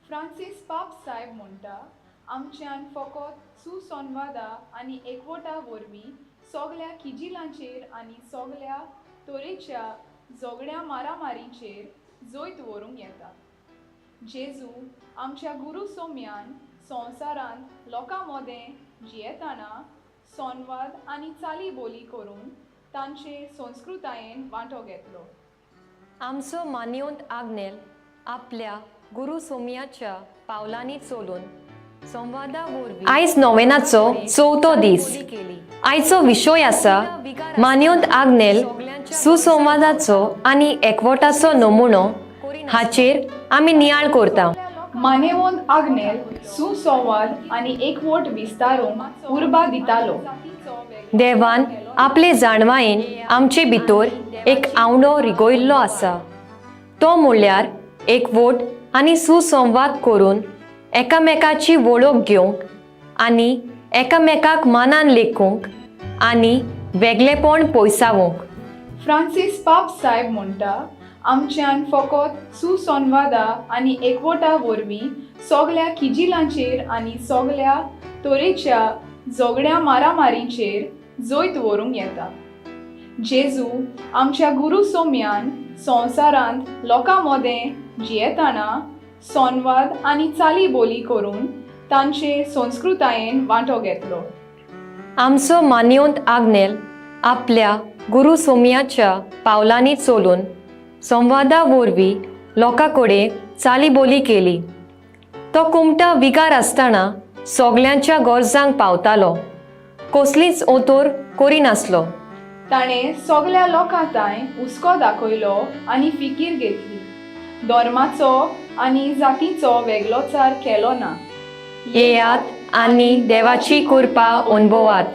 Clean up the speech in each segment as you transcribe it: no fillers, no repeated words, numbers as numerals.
Francis पाप सायब म्हणटा, आमच्यान फकत सुसंवादा आनी एकवटा वरवीं सगल्या किजिलांचेर आनी सगल्या तरेच्या झगड्या मारामारीचेर जैत व्हरूंक येता. जेजू आमच्या गुरू सोम्यान संवसारांत लोकां मदें जियेतना संवाद आनी चाली बोली करून तांचे संस्कृतायेन वांटो घेतलो. आमचो मान्योंत आग्नेल आपल्या गुरू सोमयाच्या पावलांनी चलून संवादा वरवीं आयज नोवेनाचो चवथो दीस. आयचो विशय आसा मान्योंत आग्नेल सुसंवादाचो आनी एकवटाचो नमुनो. हाचेर आमी नियाळ करता. मानेवंत आग्नेल सुसंवाद आनी एकवट विस्तारूंक उर्बा दितालो. देवान आपले जाणवायेन आमचे भितर एक आवंडो रिगयल्लो आसा, तो म्हणल्यार एकवट आनी सुसंवाद करून एकामेकाची वळख घेवंक आनी एकामेकाक मानान लेखूंक आनी वेगळेपण पयसावंक. फ्रांसीस पाप सायब म्हणटा, आमच्यान फकत सुसंवादा आनी एकवटा वरवीं सगल्या किजिलांचेर आनी सगल्या तरेच्या झगड्या मारामारीचेर जैत व्हरूंक येता. जेजू आमच्या गुरू सोम्यान संवसारांत लोकां मदें जियेतना संवाद आनी चाली बोली करून तांचे संस्कृतायेन वांटो घेतलो. आमचो मान्योंत आग्नेल आपल्या गुरू सोमयाच्या पावलांनी चलून संवादा वरवीं लोकां कडेन चाली बोली केली. तो कुमटा विगार आसतना सगल्यांच्या गरजांक पावतालो, कसलीच ओतोर करिनासलो. ताणें सगल्या लोकां तांय हुस्को दाखयलो आनी फिकीर घेतली. धर्माचो आनी जातीचो वेगळोचार केलो ना. येयात आनी देवाची कृपा अनुभवात.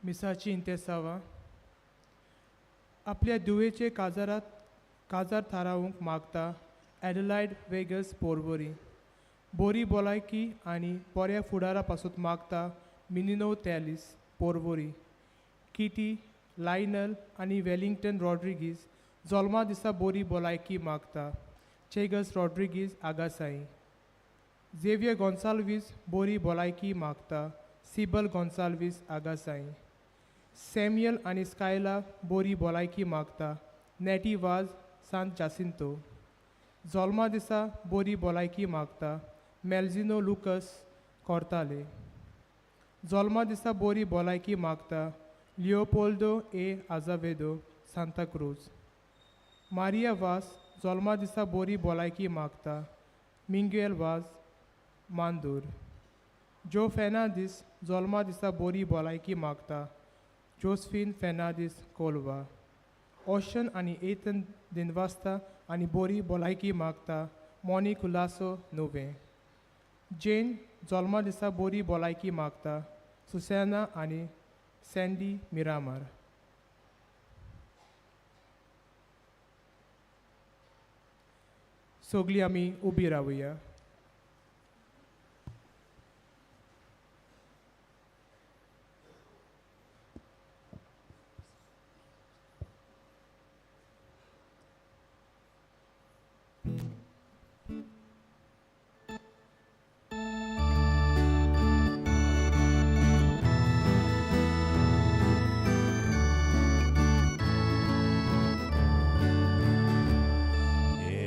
मिसाची इंतेसांवां. आपल्या धुवेचे काजारात काजार थारावंक मागता एडलायड वेगस पोरवरी. बोरी भलायकी आनी बऱ्या फुडारा पासून मागता मिनिनो टॅलिस पोरवरी. किटी लायनल आनी वेलिंगटन रॉड्रिगीज जल्मा दिसा बोरी भलायकी मागता चेगस रॉड्रिगीज आगासाई. झेवियर गोन्साल्वीस बोरी भलायकी मागता सिबल गोन्साल्वीस आगासाई. सॅम्युअल आनी स्कायला बोरी भलायकी मागता नॅटी वाज सांत जासिंतो. जल्मा दिसा बोरी भलायकी मागता मेल्जिनो लुकस कोर्ताले. जल्मा दिसा बोरी भलायकी मागता लिओपोल्डो ए आजावेदो सांताक्रूज. मारिया वास जल्मा दिसा बोरी भलायकी मागता मिंगुएल वाज मांदूर. जो फेर्नांदीस जल्मा दिसा बोरी भलायकी मागता जोसफीन फेर्नांदीस कोलवा. ओशन आनी एथन दिनवास्ता आनी बोरी भलायकी मागता मोनी कुलासो नुवें. जेन जल्मा दिसा बोरी भलायकी मागता सुसेना आनी सँडी मिरामार. सगळीं आमी उबी रावया.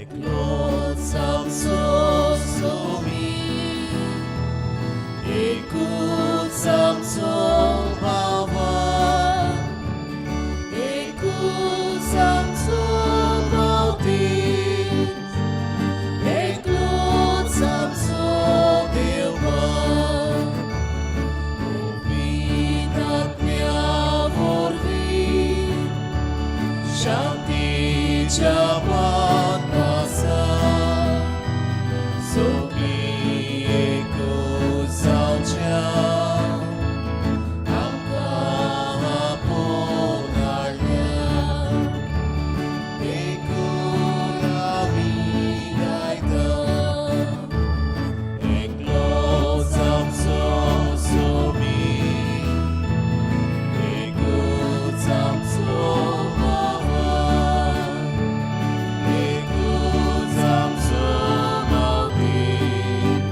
एकलोच आमचो सोमी, एकूच आमचो बाबा, एकूच आमचो बावतीस, एकलोच आमचो देवा, पवित्र आत्म्या वरवीं शांतीच्या पात्रासा सगळीं एकूच जावच्या आमकां आपोवन हाडल्या देखून आमी गायता एकलोच आमचो सोमी एकूच आमचो बाबा एकूच आमचो बावतीस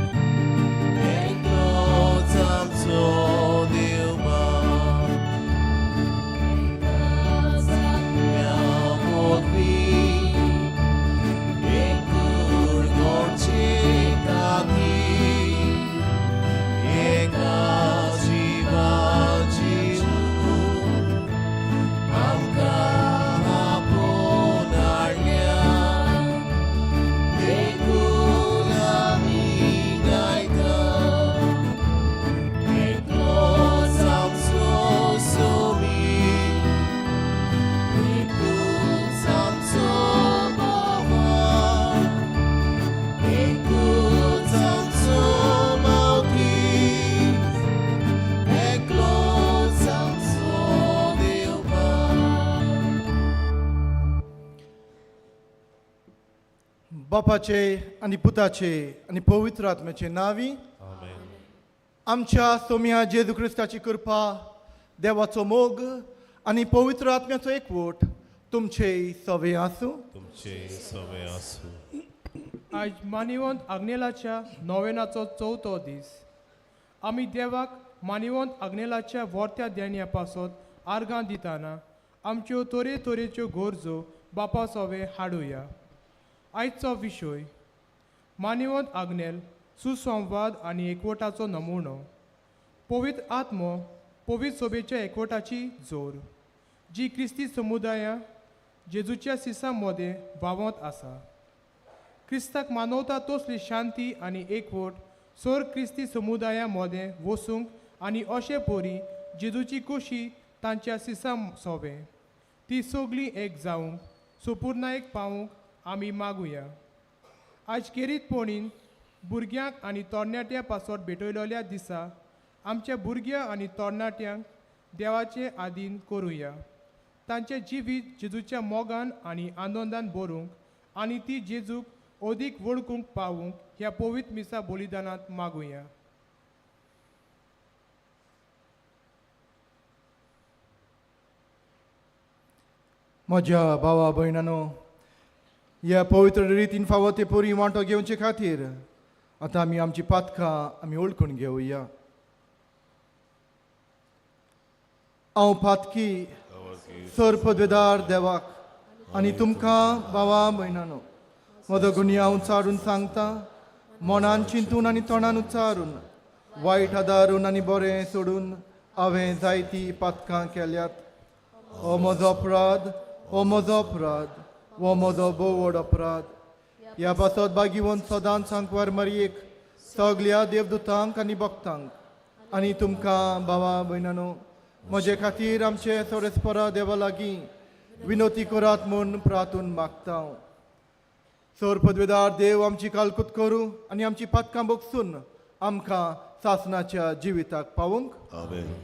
एकलोच आमचो देवा आत्म्या वरवीं एकूण गोडचे खातीर एका जिवाची आमकां आपोवन हाडल्या देखून आमी गायता एकलोच आमचो सोमी एकूच आमचो बाबा एकूच आमचो बावतीस एकलोच आमचो देवा. बापाचे आनी पुताचे आनी पवित्र आत्म्याचे नांवी. आमच्या सोम्या जेजू क्रिस्ताची कृपा, देवाचो मोग आनी पवित्र आत्म्याचो एकवट तुमचे सवे आसूं. तुमचे सवे आसूं. आयज मानिवंत आग्नेलाच्या नोवेनाचो चवथो दीस. आमी देवाक मानिवंत आग्नेलाच्या वर्त्या देण्या पासत आर्गां दितना आमच्यो तरेतरेच्यो गरजो बापा सोवे हाडुया. आयचो विशय मानिवंत आग्नेल सुसंवाद आनी एकवटाचो नमुनो. पवित्र आत्मो पवित्र सोबेच्या एकवटाची जोर जी क्रिस्ती समुदाया जेजूच्या सिसा मदें व्हांवत आसा. क्रिस्ताक मानवता तसली शांती आनी एकवट सोर क्रिस्ती समुदाया मदें वसूंक आनी अशे परी जेजूची कुशी तांच्या सिसा सोबे ती सगळीं एक जावंक सुपुर्नायक पावूंक आमी मागुया. आयज खेरीतपणीन भुरग्यांक आनी तरणाट्यां पासत भेटयलेल्या दिसा आमच्या भुरग्यां आनी तरणाट्यांक देवाचे आदीन करुया. तांचें जिवीत जेजूच्या मोगान आनी आनंदान भरूंक आनी ती जेजूक अदीक वळखूंक पावूंक ह्या पवित्र मिसा बलिदानांत मागुया. म्हज्या भावा भयणानो, ह्या पवित्र रितीन फावो ते परी वांटो घेवचे खातीर आतां आमी आमची पातकां आमी वळखून घेवया. हांव पातकी सर पदवेदार देवाक आनी तुमकां भावा भयणानो म्हजो गुन्यांव उच्चारून सांगता. मनान चिंतून आनी तोंडान उच्चारून, वायट आदारून आनी बरें सोडून हांवें जायतीं पातकां केल्यात. हो म्हजो अपराध, हो म्हजो अपराध, हो म्हजो भोव व्हड अपराध. ह्या पासत बागीवन सदांच सांकवार मारयेक, सगल्या देवदूतांक आनी भक्तांक आनी तुमकां भावा भयणानो म्हजे खातीर आमचे सोरेस्परा देवा लागीं विनोती करात म्हूण प्रातून मागता. सर पदवेदार देव आमची कालकूत करूं आनी आमची पातकां बगसून आमकां सासनाच्या जिविताक पावूंक. आमेन.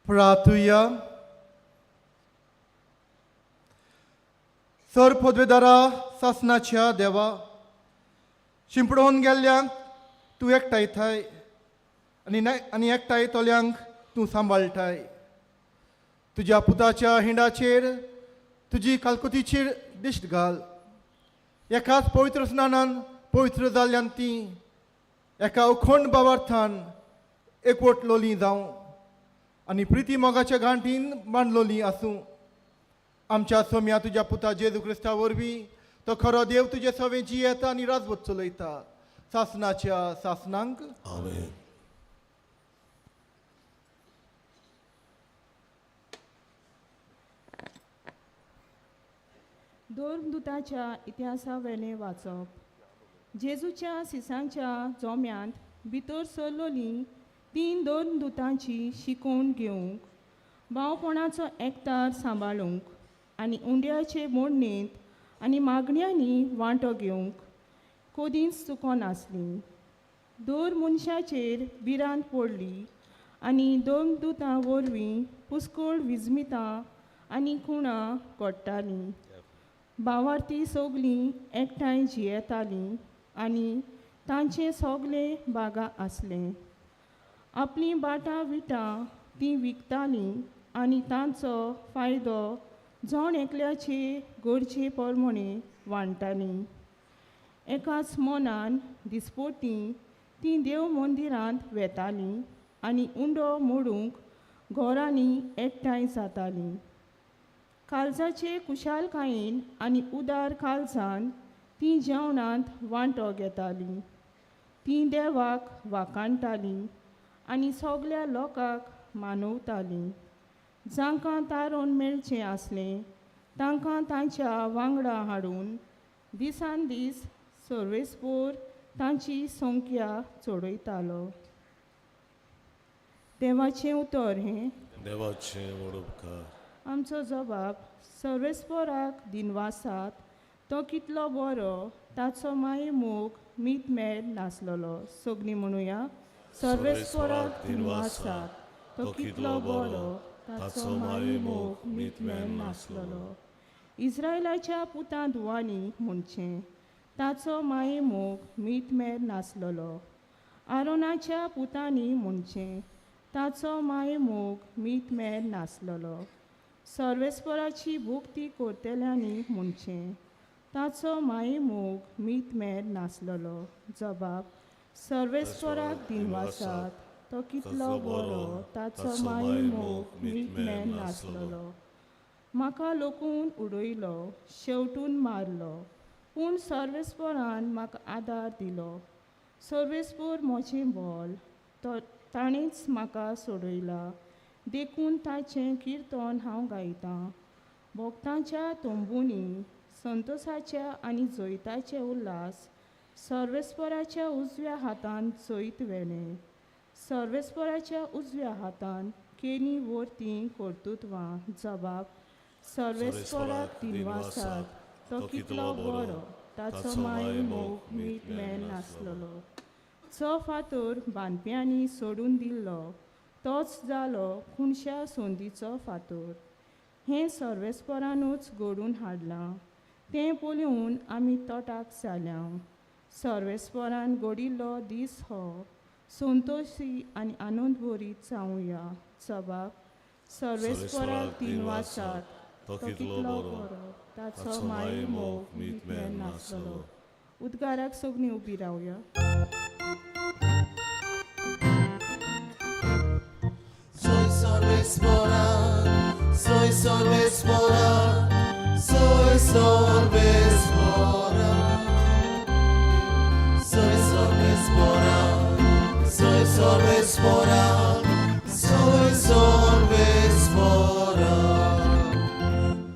प्रार्थुया. सर पदवेदारा सासनाच्या देवा, शिंपडोवन गेल्ल्यांक तूं एकठांयताय आनी एकठांयतल्यांक तूं सांबाळटाय. तुज्या पुताच्या हिंडाचेर तुजी कालकुतीचेर दिश्ट घाल. एकाच पवित्र स्नानान पवित्र जाल्ल्यान ती एका अखंड भावार्थान एकवटलोली जावं आनी प्रिती मोगाच्या गांठीन बांदलोली आसूं. आमच्या सोम्या तुज्या पुता जेजू क्रिस्ता वरवीं तो खरो देव तुजे सवें जियेता आनी राजवत चलयता सासनाच्या सासनांक. आमेन. दोरदूताच्या इतिहासावेलें वाचप. जेजूच्या सिसांच्या जोम्यांत भितर सरलोलीं तीन दोन दुतांची शिकोवन घेवंक, भावपणाचो एकतार सांबाळूंक आनी उंड्याचे मोडणेंत आनी मागण्यांनी वांटो घेवंक कोदींच चुकोनासलीं. दोर मनशाचेर भिरांत पडली आनी दोन दुतां वरवीं पुस्कोळ विजमितां आनी खुणां घडटालीं. भावार्थी सगलीं एकठांय जियेतालीं आनी तांचें सगलें बागा आसलें. आपलीं बाटां विटां तीं विकतालीं आनी तांचो फायदो जण एकल्याचे गरजे प्रमाणे वांट्टालीं. एकाच मनान दिसपोटी तीं देव मंदिरांत वेतालीं आनी उंडो मोडूंक घरांनी एकठांय जातालीं. काळजाचे कुशालकायेन आनी उदार काळजान तीं जेवणांत वांटो घेतालीं. तीं देवाक वाखाणटालीं आनी सगल्या लोकांक मानवतालीं. जांकां तारोन मेळचें आसलें तांकां तांच्या वांगडा हाडून दिसान दीस सर्वेस्पोर तांची संख्या चडयतालो. देवाचें उतर हें. देवाचें व्हड उपकार. आमचो जबाब सर्वेस्पोराक दिनवासात, तो कितलो बरो, ताचो माये मोग मीत मेर नासलेलो. सगलीं म्हणुया, सर्वेस्पोराक दिनवासात, तो कितलो बरो, ताचो माये मोग मीत मेर नासलेलो. इस्रायलाच्या पुतां धुवांनी म्हणचें, ताचो माये मोग मीत मेर नासलेलो. आरोनाच्या पुतांनी म्हणचें, ताचो माये मोग मीत मेर नासलेलो. सर्वेस्पराची भक्ती करतल्यांनी म्हणचें, ताचो माये मोग मीत मेर नासलेलो. जबाब सर्वेस्पराक दिनवासात, तो कितलो बरो, ताचो माये मोग मीत मेर नासलेलो. म्हाका लोकून उडयलो, शेवटून मारलो, पूण सर्वेस्परान म्हाका आदार दिलो. सर्वेस्पोर म्हजें बोल, तो ताणेंच म्हाका सोडयला, देखून ताचें किर्तन हांव गायतां. भक्तांच्या तंबुनी संतोसाच्या आनी जैताचे उल्हास सर्वेस्पराच्या उजव्या हातान जैत व्हेलें. सर्वेस्पराच्या उजव्या हातान केली वरतीं कर्तृत्वां. जबाब सर्वेस्पराक दिनवासात, तो कितलो बरो, ताचो माये मोग मीत मेर नासलेलो. जो फातर बांदप्यांनी सोडून दिल्लो तोच जालो खुणश्या संदीचो फातर. हें सर्वेस्परानूच घडून हाडलां तें पळोवन आमी तटाक जाल्या. सर्वेस्परान घडिल्लो दीस हो संतोशी आनी आनंद भरीत जावया. जबाब सर्वेस्पराक दिनवासात, तो कितलो बरो, ताचो मायेमोग मीत नासलो. उद्गाराक सगळीं उबी रावया. Soy sorvespora, soy sorvespora, soy sorvespora. Soy sorvespora, soy sorvespora, soy sorvespora.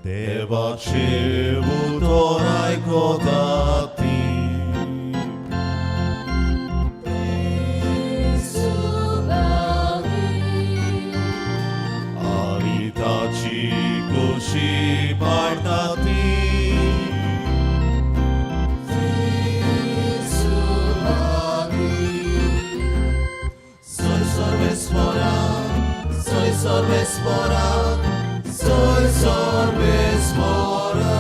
देवाचे उतर आयकता ती. आनी ताची खोशी पाडटा ती. Soy sorvespora, soy sorvespora, soy sorvespora.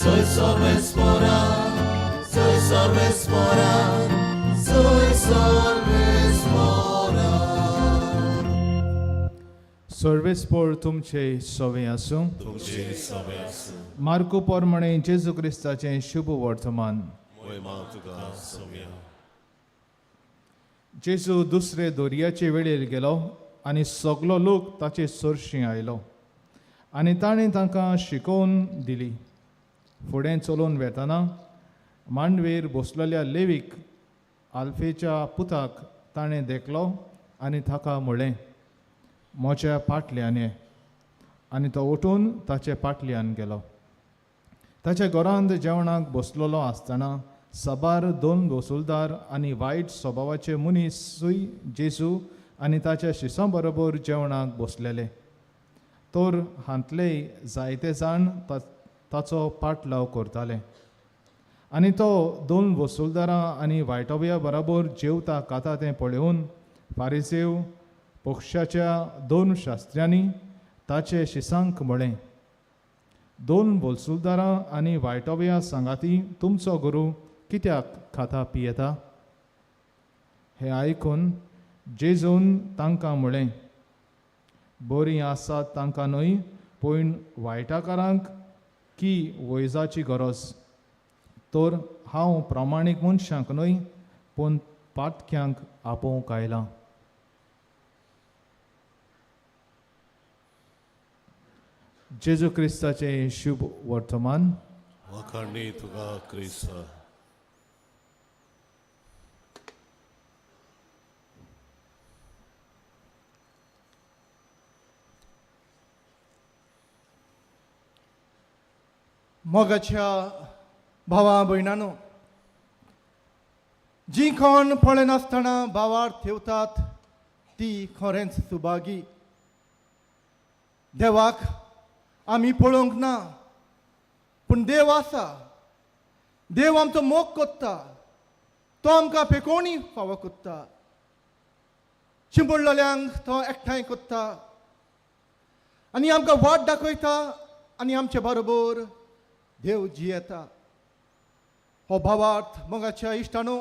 Soy sorvespora, soy sorvespora, soy sorvespora. सर्वेस्पोर तुमचे सवे आसूं. तुमचे सवे आसूं. मार्कू पोरमाणे जेजू क्रिस्ताचें शुभ वर्तमान. मोहिमा तुका सोम्या. जेजू दुसरे दोरयाचे वेळेर गेलो आनी सगलो लोक ताचे सरशीं आयलो आनी ताणें तांकां शिकोवन दिली. फुडें चलोवन वेतना मांडवेर बसलेल्या लेवीक आल्फेच्या पुताक ताणें देखलो आनी ताका म्हळें, म्हज्या पाटल्यान ये. आनी तो उठून ताचे पाटल्यान गेलो. ताच्या घरांत जेवणाक बसलेलो आसतना साबार दोन वसुलदार आनी वायट स्वभावाचे मनीसूय जेजू आनी ताच्या शिसां बरोबर जेवणाक बसलेले. तर हांतले जायते जाण ताचो पाटलाव करताले आनी तो दोन वसुलदारां आनी वायटोवया बराबर जेवता खाता तें पळोवन फारिसेव पक्षाच्या दोन शास्त्र्यांनी ताचे शिसांक म्हळें, दोन वसुलदारां आनी वायटोवया सांगाती तुमचो गुरू कित्याक खाता पियेता? हें आयकून जेजून तांकां म्हळें, बरीं आसात तांकां न्हय पूण वायटाकारांक की वैजाची गरज. तर हांव प्रामाणीक मनशांक न्हय पूण पातक्यांक आपोवंक आयलां. जेजू क्रिस्ताचें शुभ वर्तमान. वाखाणी तुका क्रिस्ता. मोगाच्या भावा भयणानो, जीं कोण पळयनासतना भावार ठेवतात ती खरेंच सुभागी. देवाक आमी पळोवंक ना पूण देव आसा. देव आमचो मोग कोत्ता, तो आमकां पेकोवणी फावो कोत्ता, शिंपडलेल्यांक तो एकठांय कोत्ता आनी आमकां वाट दाखयता आनी आमचे बरोबर देव जियेता. हो भावार्थ मोगाच्या इश्टानो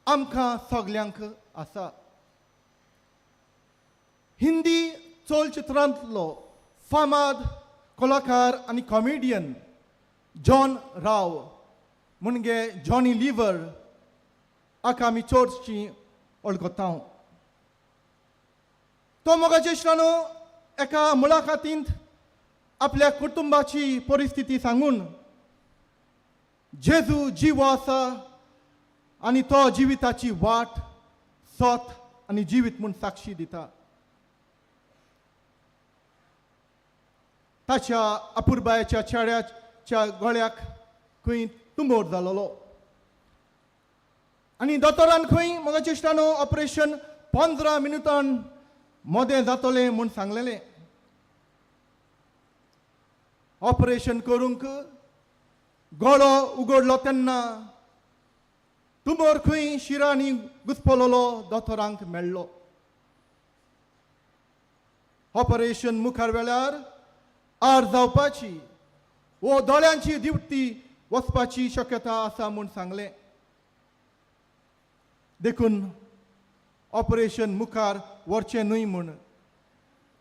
आमकां सगल्यांक आसा. हिंदी चलचित्रांतलो फामाद कलाकार आनी कॉमेडियन जॉन राव म्हणजे जॉनी लिवर हाका आमी चडशीं वळखता. तो मोगाच्या इश्टानो एका मुलाखातींत आपल्या कुटुंबाची परिस्थिती सांगून जेजू जिवो आसा आनी तो जिविताची वाट सत आनी जिवीत म्हूण साक्षी दिता. ताच्या अपुरबायाच्या चेड्याच्या गळ्याक खंय तुंबोर जालोलो आनी दोतोरान खंय म्हज्या इश्टानो ऑपरेशन 15 मिनुटान मोदें जातलें म्हूण सांगलेलें. ऑपरेशन करूंक गळो उगडलो तेन्ना तुमोर खंय शिरांनी घुसपलोलो दोतोरांक मेळ्ळो. ऑपरेशन मुखार वेळार आर जावपाची वो दोळ्यांची दिवटी वचपाची शक्यता आसा म्हूण सांगलें. देखून ऑपरेशन मुखार व्हरचें न्हय म्हूण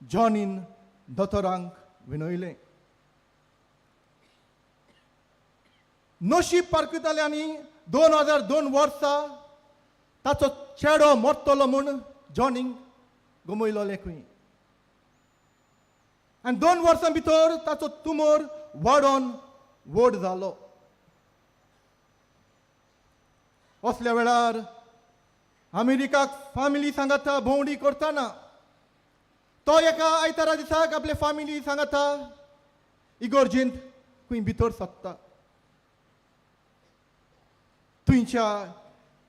जॉनीन दोतोरांक विनयलें. नशीब पारखिताले आनी 2002 वर्सा ताचो चेडो मरतलो म्हूण जॉनीक गमयलोलें खंय. आनी 2 वर्सां भितर ताचो तुमोर वाडोन व्हड जालो. असल्या वेळार अमेरिकाक फामिली सांगाता भोंवडी करतना तो एका आयतारा दिसाक आपले फामिली सांगाता इगोर्जेंत खंय भितर सरता. थंयच्या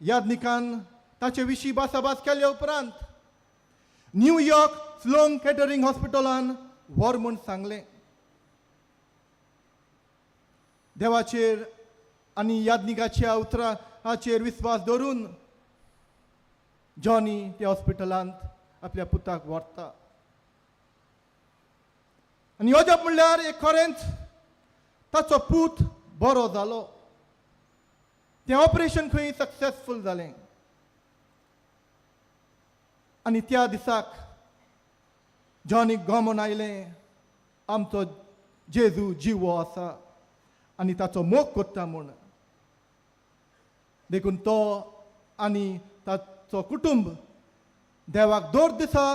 यादनिकान ताचे विशीं भासाभास केल्या उपरांत न्यूयॉर्क स्लोन केटरिंग हॉस्पिटलान व्हर म्हूण सांगलें. देवाचेर आनी यादनिकाच्या उतराचेर विस्वास दवरून जॉनी त्या हॉस्पिटलांत आपल्या पुताक व्हरता. आनी अजाप म्हणल्यार एक खरेंच ताचो पूत बरो जालो. तें ऑपरेशन खंय सक्सेसफूल जालें. आनी त्या दिसाक जॉनीक गमोन आयलें आमचो जेजू जिवो आसा आनी ताचो मोग करता म्हूण. देखून तो आनी ताचो कुटुंब देवाक दर दिसा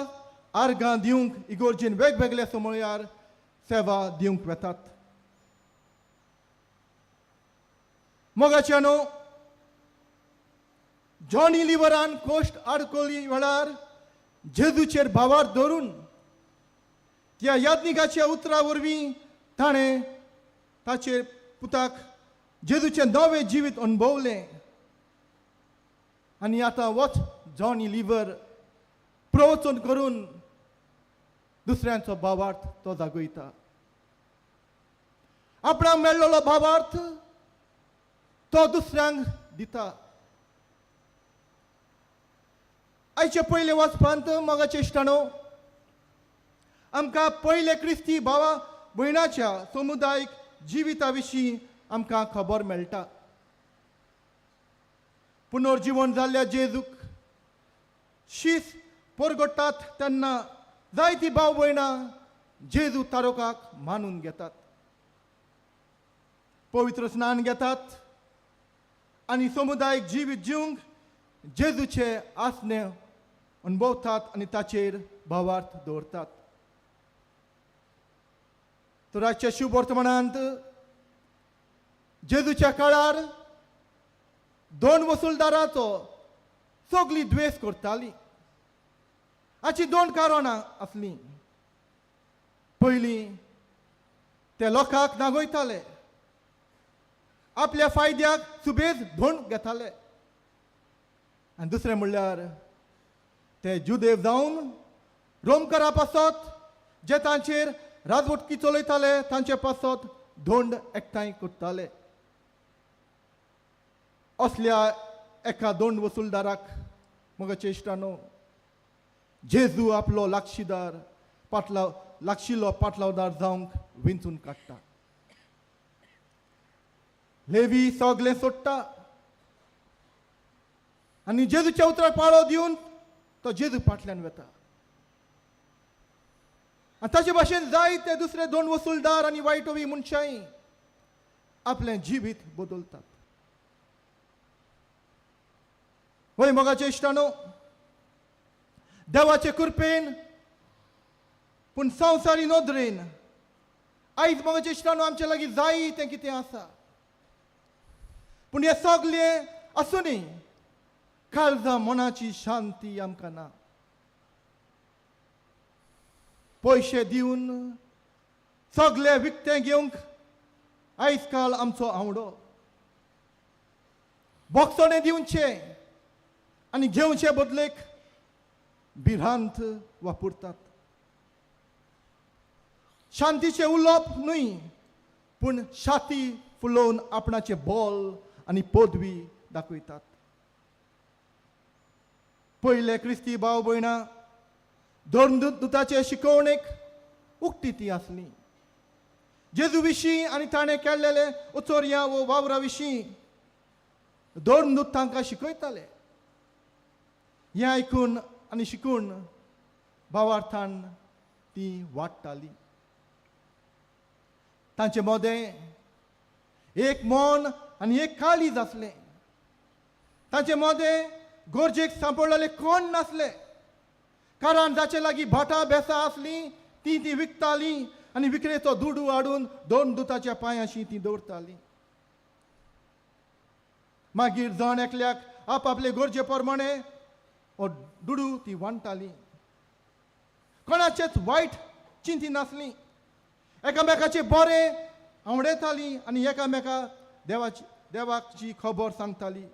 आर्गां दिवंक इगोर्जेन वेगवेगळ्या समयार सेवा दिवंक वेतात. मोगाचे न्हू जॉनी लिवरान कोश्ट आडकोली वेळार जेजूचेर भावार धरून त्या यादनिकाच्या उतरा वरवीं ताणें ताचे पुताक जेजूचें नवें जिवीत अणभवलें. आनी आतां वच जॉनी लिवर प्रवचन करून दुसऱ्यांचो भावार्थ तो जागयता. आपणाक मेळ्ळलो भावार्थ तो दुसऱ्यांक दिता. आयचे पयले वाचपांत मोगाचे इश्टानो आमकां पयले क्रिस्ती भावा भयणाच्या समुदायीक जिविता विशीं आमकां खबर मेळटा. पुनर्जिवन जाल्ल्या जेजूक शीस परगट्टात तेन्ना जायती भाव भयणां जेजू तारोकाक मानून घेतात, पवित्र स्नान घेतात आनी समुदायीक जिवीत जिवंक जेजूचे आसणे अणभवतात आनी ताचेर भावार्थ दवरतात. तर आजच्या शुभ वर्तमानांत जेजूच्या काळार 2 वसुलदाराचो सगळी द्वेस करताली. हाची 2 कारणां आसलीं. पयलीं ते लोकांक नागयताले, आपल्या फायद्याक सुबेज धोण घेताले. आनी दुसरें म्हणल्यार ते जुदेव जावन रोमकरा पासत जे तांचेर राजवटकी चलयताले तांचे पासत धोंड एकठांय करताले. असल्या एका दोंड वसुलदाराक म्हज्या इश्टानो जेजू आपलो लागशीदार पाटलाव लागशिल्लो पाटलावदार जावंक विंचून काडटा. लेवी सगळें सोडटा आनी जेजूच्या उतराक पाळो दिवन तो जेजू फाटल्यान वता. आनी ताचे भाशेन जायते दुसरे 2 वसुलदार आनी वायटवी मनशांय आपलें जिवीत बदलतात. वय मोगाचे इश्टानो देवाचे कृपेन पूण संवसारी नदरेन आयज मोगाचे इश्टानो आमचे लागीं जाय तें कितें आसा, पूण हें सगळें आसुनूय काळजा मनाची शांती आमकां ना. पयशे दिवन सगळे विकतें घेवंक आयज काल आमचो आवडो बोगसणें दिवचें आनी घेवचे बदलेक भिरांत वापरतात. शांतीचें उलोवप न्हय पूण शाती फुलोवन आपणाचें बोल आनी पदवी दाखयतात. पयले क्रिस्ती भाव भयणां धर्मदुताचे शिकवणेक उक्ती ती आसली. जेजू विशीं आनी ताणें केल्लेले उचोरया वो वावरा विशीं धर्मदूत तांकां शिकयताले. हें आयकून आनी शिकून भावार्थान ती वाडटाली. तांचे मदें एक मन आनी एक काळीज आसलें. तांचे मदें गरजेक सांपडलेले कोण नासले, कारण जाचे लागीं भाटां बेसां आसलीं ती ती विकतालीं आनी विकरेचो दुडू हाडून दोन दुताच्या पांयांशी ती दवरतालीं. मागीर जण एकल्याक आपआपले गरजे प्रमाणे हो दुडू ती वांट्टाली. कोणाचेच वायट चिंती नासली, एकामेकाचे बरें आवडयताली आनी एकामेका देवाची खबर सांगताली.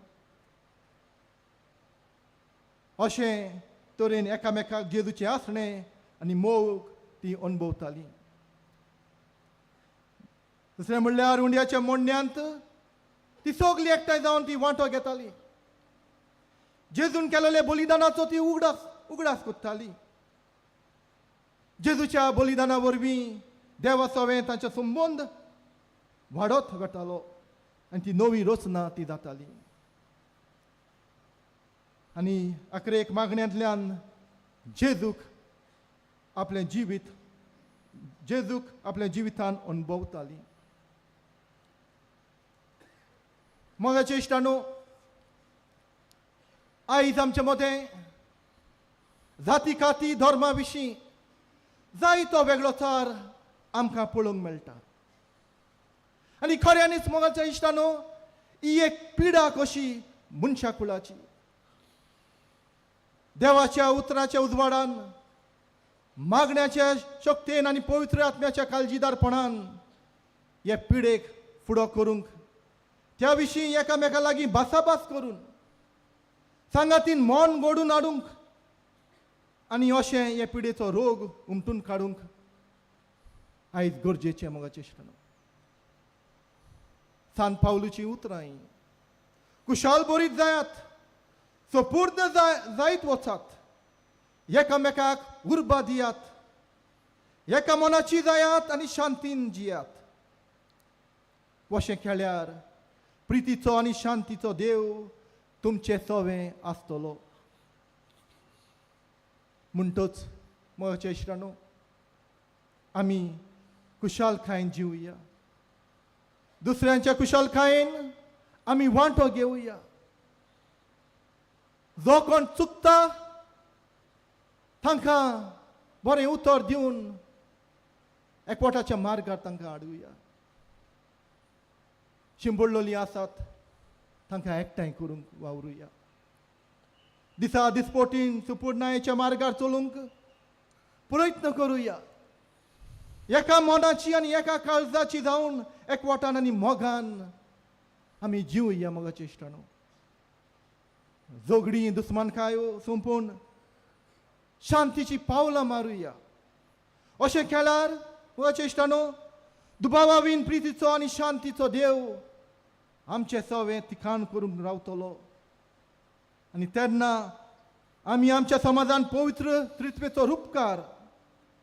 अशें तरेन एकामेकाक जेजूचें आसणें आनी मोग ती अणभवताली. दुसरें म्हणल्यार उंड्याच्या मोडण्यांत ती सगली एकठांय जावन ती वांटो घेताली. जेजून केलेल्या बलिदानाचो ती उगडास करताली. जेजूच्या बलिदाना वरवीं देवा सवें तांचो संबंद वाडत वतालो आनी ती नवी रचना ती जाताली. आनी अकरेक मागण्यांतल्यान जेजूक आपलें जिवीत जेजूक आपल्या जिवितान अणभवताली. मोगाचे इश्टानो, आयज आमचे मदें जाती काती धर्मा विशीं जायतो वेगळोचार आमकां पळोवंक मेळटा. आनी खऱ्यांनीच मोगाच्या इश्टानो, ही एक पिडा कशी मनशा कुळाची. देवाच्या उतराच्या उजवाडान, मागण्याच्या शक्तेन आनी पवित्र आत्म्याच्या काळजीदारपणान हे पिडेक फुडो करूंक, त्या विशीं एकामेका लागीं भासाभास करून सांगातीन मन गोडून हाडूंक आनी अशें हे पिडेचो रोग उमटून काडूंक आयज गरजेचें मोगाचें इश्टानो. सांत पावलूची उतरां हीं, कुशाल बरीत जायात, सपूर्ण जायत वचात, एकामेकाक उर्बा दियात, एका मनाची जायात आनी शांतीन जियात. अशें केल्यार प्रितीचो आनी शांतीचो देव तुमचे सवें आसतलो. म्हणटच मोगाचे इश्टानो, आमी कुशालकायेन जिवया, दुसऱ्यांच्या कुशालकायेन आमी वांटो घेवया. जो कोण चुकता तांकां बरें उतर दिवन एकवटाच्या मार्गार तांकां हाडुया. शिंबडलेलीं आसात तांकां एकठांय करूंक वावरुया. दिसा दिसपोटीन सुपूर्णायेच्या मार्गार चलूंक प्रयत्न करुया. एका मनाची आनी एका काळजाची जावन एकवटान आनी मोगान आमी जिवया. मोगाचे इश्टानो, झगडीं दुस्मानकायो सोंपोवन शांतीची पावलां मारुया. अशें केल्यार मोगाचे इश्टानो, दुबावावीन प्रितीचो आनी शांतीचो देव आमचे सवें थिकाण करूंक रावतलो. आनी तेन्ना आमी आमच्या समाजान पवित्र त्रित्वेचो रुपकार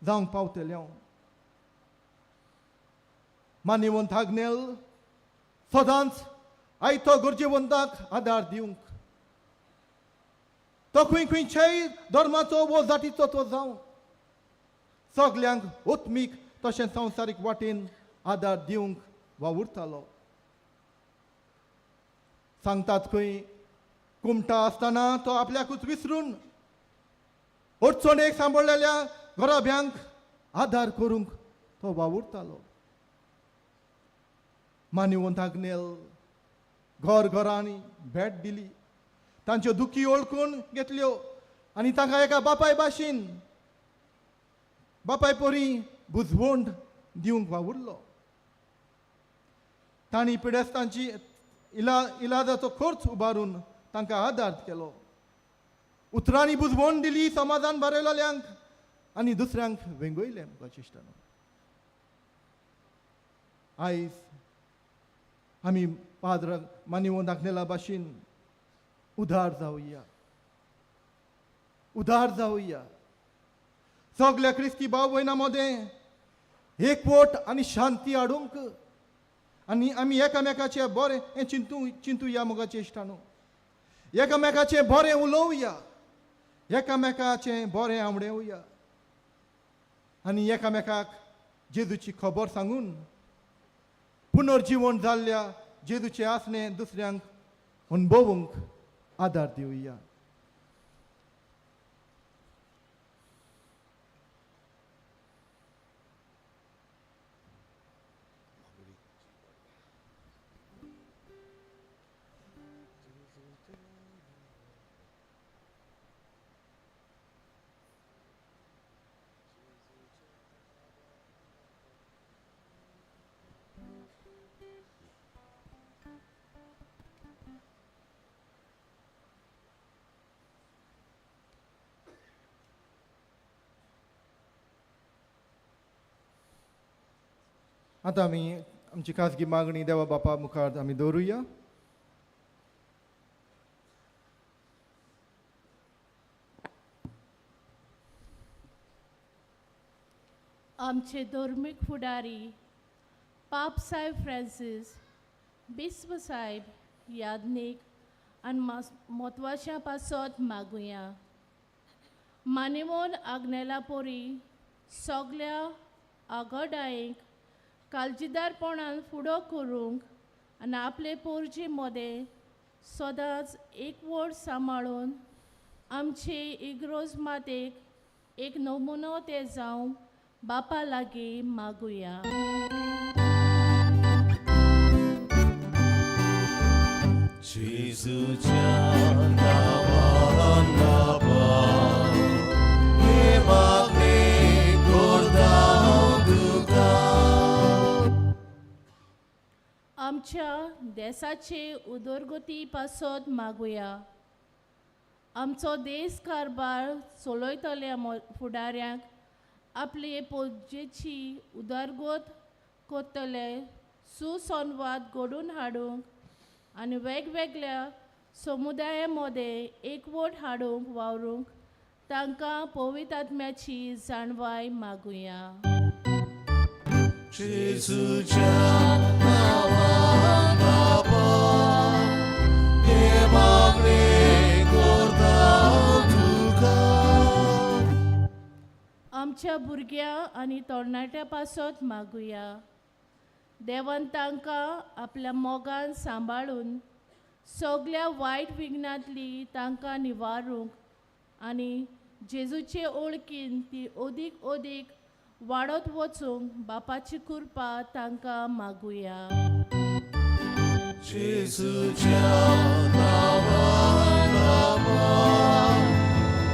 जावंक पावतले. मान्यवंत आग्नेल सदांच आयतो गरजेवंताक आदार दिवंक, तो खंय खंयच्याय धर्माचो वो जातीचो तो जावं, सगल्यांक आत्मीक तशें संवसारीक वाटेन आदार दिवंक वावुरतालो. सांगतात खंय कुमटा आसतना तो आपल्याकूच विसरून अडचणेक सांबाळलेल्या घराब्यांक आदार करूंक तो वावुरतालो. मान्यवंत आग्नेल घर घरांनी भेट दिली, तांच्यो दुखी वळखून घेतल्यो आनी तांकां एका बापाय भाशेन बापाय परी बुजवण दिवंक वावुरलो. तांणी पिडेस्तांची इलाजाचो खर्च उबारून तांकां आदार केलो. उतरांनी बुजवण दिली समाजान बरयलेल्यांक आनी दुसऱ्यांक वेंगयलें. इश्टानो, आयज आमी पाद्र मान्यवंत आग्नेला भाशेन उदार जावया, उदार जावया. सगल्या क्रिस्ती भाव भयणां मदें एकवट आनी शांती हाडूंक आनी आमी एकामेकाचें बरें हें चिंतू चिंतुया मोगाचे इश्टानू, एकामेकाचें बरें उलोवया, एकामेकाचें बरें आवडेवया आनी एकामेकाक जेजूची खबर सांगून पुनर्जीवन जाल्ल्या जेजूचें आसणें दुसऱ्यांक अणभवूंक आदार दिवया. आतां आमी आमची खाजगी मागणी देवा बापा मुखार आमी दवरुया. आमचे धर्मीक फुडारी पाप साहेब फ्रांसीस, बिस्प साहेब याज्ञीक आनी म्हत्वाच्या पासत मागुया. मानेमोन आग्नेला पोरी सगल्या आगोडायेक काळजीदारपणान फुडो करूंक आनी आपले पोरजे मदें सदांच एकवट सांबाळून आमचे इग्रोज मातेक एक नमुनो ते जावं बापा लागीं मागुया. जेजूच्या नांवान बापा हे मागणें करता हांव तुका. आमच्या देसाचे उदरगती पासत मागुया. आमचो देश कारभार चलयतल्या फुडाऱ्यांक आपले पोजेची उदरगत करतले सुसंवाद घडोवन हाडूंक आनी वेगवेगळ्या समुदाया मदें एकवट हाडूंक वावरूंक तांकां पवित्र आत्म्याची जाणवाय मागुया. जेजूच्या नांवान बापा हे मागणें करता हांव तुका. आमच्या भुरग्यां आनी तरणाट्या पासत मागुया. देवान तांकां आपल्या मोगान सांबाळून सगल्या वायट विघ्नांतली तांकां निवारूंक आनी जेजूचे ओळखीन ती अदीक अदीक वाडत वचूंक बापाची कृपा तांकां मागुया. जेजूच्या नांवान बापा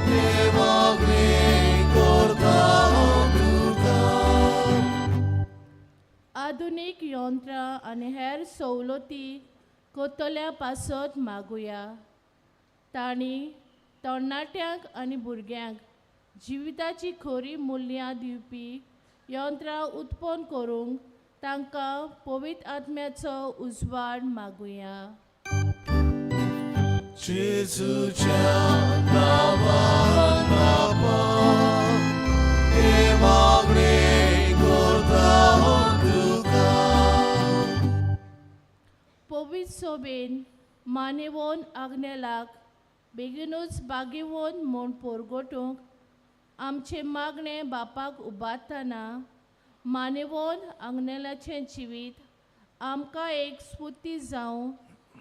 हे मागणें करता हांव तुका. आधुनीक यंत्रां आनी हेर सवलती करतल्या पासत मागुया. तांणी तरणाट्यांक आनी भुरग्यांक जिविताची खरी मुल्यां दिवपी यंत्रां उत्पन्न करूंक तांकां पवित्र आत्म्याचो उजवाड मागुया. जेजूच्या नांवान बापा हे मागणें करता हांव तुका. पवित्र सोबेन मानेवन आग्नेलाक बेगीनूच बागेवन म्हूण पोरगोटूंक आमचें मागणें बापाक उबारतना मानेवन आग्नेलाचें जिवीत आमकां एक स्फुर्ती जावं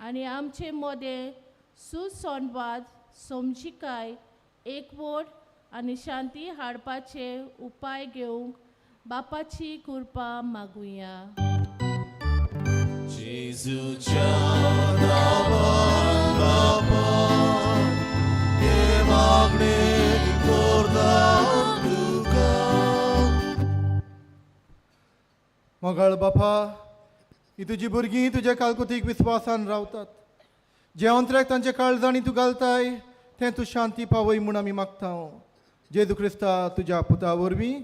आनी आमचे मदें सुसंवाद, समजिकाय, एकवट आनी शांती हाडपाचे उपाय घेवंक बापाची कृपा मागुया. जेजूच्या नांवान बापा हे मागणें करता हांव तुका. मोगाळ बापा, ही तुजी भुरगीं तुज्या कालकुतीक विस्वासान रावतात. जे अंतराक तांचे काळजांनी तूं घालताय तें तूं शांती पावय म्हूण आमी मागता. जेजू क्रिस्ता तुज्या पुता वरवीं.